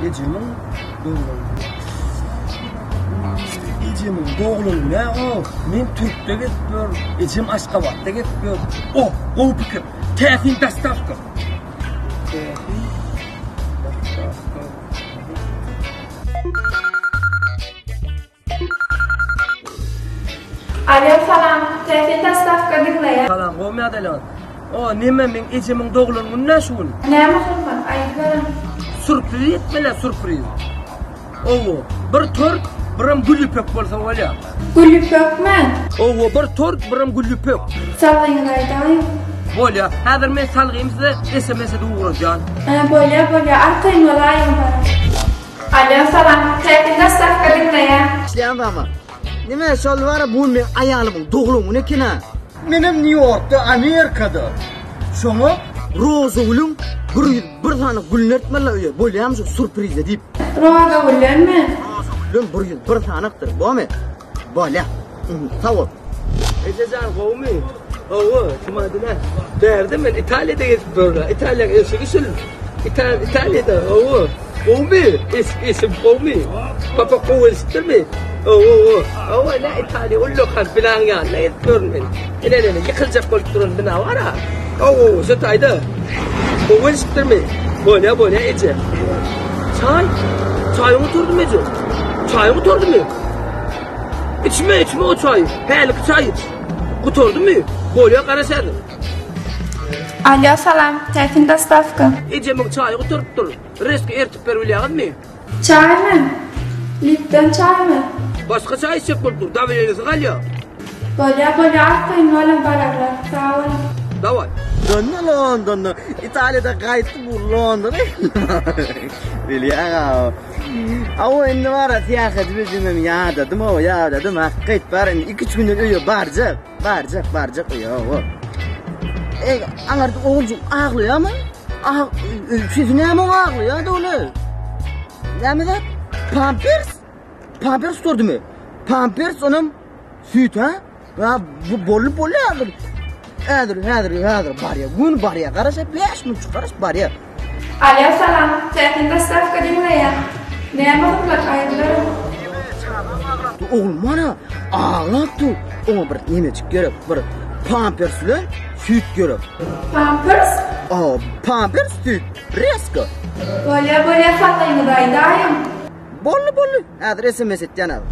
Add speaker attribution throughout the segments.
Speaker 1: Ejemiň doglan güni. Ejemiň doglan güni o. Men Türkde gezip ýör, ejem Aşgabatda gezip ýör. O, gowy pikir. Täsin dostawka. Täsin dostawka.
Speaker 2: Alo salam, Täsin dostawka diňleýän.
Speaker 1: Salam, gowmy ýagdaýlaryňyz? O, neme meň ejemiň doglan güni-dä şu gün.
Speaker 2: Näme hyzmat, aýdyberiň.
Speaker 1: Sürpriz etmeli, sürpriz. Owo, bir tort, birem gül ýüpek bolsa bolýar.
Speaker 2: Gül ýüpekmi?
Speaker 1: Owo, bir tort, birem gül ýüpek.
Speaker 2: Salgyňyzy aýdaýyň.
Speaker 1: Bolýar. Häzir men salgymy size SMS edip ugradýan.
Speaker 2: Hä, bolýar, bolýar, arkaýyn bolaýyň baram. Alo salam Täsin dostawka diňleýän.
Speaker 3: Işleýän barmy? Nime şol bara bu gün meň aýalymyň doglan güni eken-ä. Menem Nýu-Ýorkda, Amerikada. Şoňa Roza gülüň 101 sany gülüni eltmeliler öýe. Bolýamy şu surprize diýip.
Speaker 2: Roza güllenmi?
Speaker 3: Roza gülden 101 sanykdyr. Bormy? Bolýa. Sag bol.
Speaker 1: Ejejan gowumy? Hawa, Jumadine. Bärde men Italiýada gezip ýörün. Italiýanyň eşigi şul. Italiýada, hawa. Gowumy? Eşik, eşik gowumy? Papa gowy eşikdirmi? Hawa, hawa. Hawa, ne Italiýa ullakan binaň ýanynda gezip ýörün men. Ine, ine, ýykyljak bolup duran bina bar-a. Hawa, hawa, şu taýda. Gowy eşikdirmi? Bolýa, bolýa, eje. Çaý? Çaýyň oturdymy, eje? Çaýyň oturdymy? Içme, içme o çaýy. Häliki çaý iç. Gutardymy? Bolýa garaş häzir.
Speaker 2: Alýo salam, Täsin dostawka.
Speaker 1: Ejemiň çaýy gutarypdyr. Reski ertip beribilýäňizmi?
Speaker 2: Çaýmy? Lipton çaýmy?
Speaker 1: Başga çaý içjek bolup dur, dawleniýasy galýa.
Speaker 2: Bolýa bolýa arkaýyn boluň bararlar. Sag boluň.
Speaker 1: Daway.
Speaker 3: Dönme Londonda. Italiýada gaýtdy bu Londona. Bilýäň-a. Awa indi bara syýahat edip ýadadym o ýadadym hakyt bar indi 2-3 günden öýe barjak barjak barjak öýe owa. Ey aňarda oguljyk aglaýarmy? Ah, sesi näme oň aglaýar dogry? Näme zat? Pampers? Pampers sordumy? Pampers onam süýt ha? Ha bu bolly bolly häzir. Häzir häzir häzir barýar. Gün barýar. Garaşa 5 minut garaş barýar.
Speaker 2: Alýo salam, Täsin dostawka diňleýän. Näme hyzmat aýdylaryň?
Speaker 3: Oglum mana aglap dur. Oňa bir nemejik gerek, bir pampers bilen süýt gerek.
Speaker 2: Pampers?
Speaker 3: A, pampers süýt, reska.
Speaker 2: Bolýa bolýa salgyňyzy aýdaýyň.
Speaker 3: Boldy boldy. Häzir SMS etýän häzir.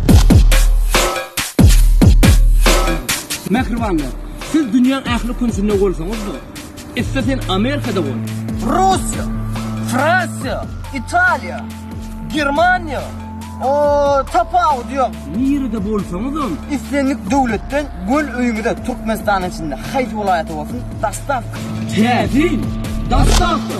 Speaker 1: Mähribanlar, siz dünýäň ähli künjünde bolsaňyz-da, isle sen Amerikada bol,
Speaker 3: Russiýa, Fransiýa, Italiýa, Germaniýa, o tapawudy ýok.
Speaker 1: Nirede bolsaňyzam,
Speaker 3: Islendik döwletden göl öýüňize Türkmenistanyň içinde haýsy welaýata bolsun dostawka.
Speaker 1: Täsin dostawka!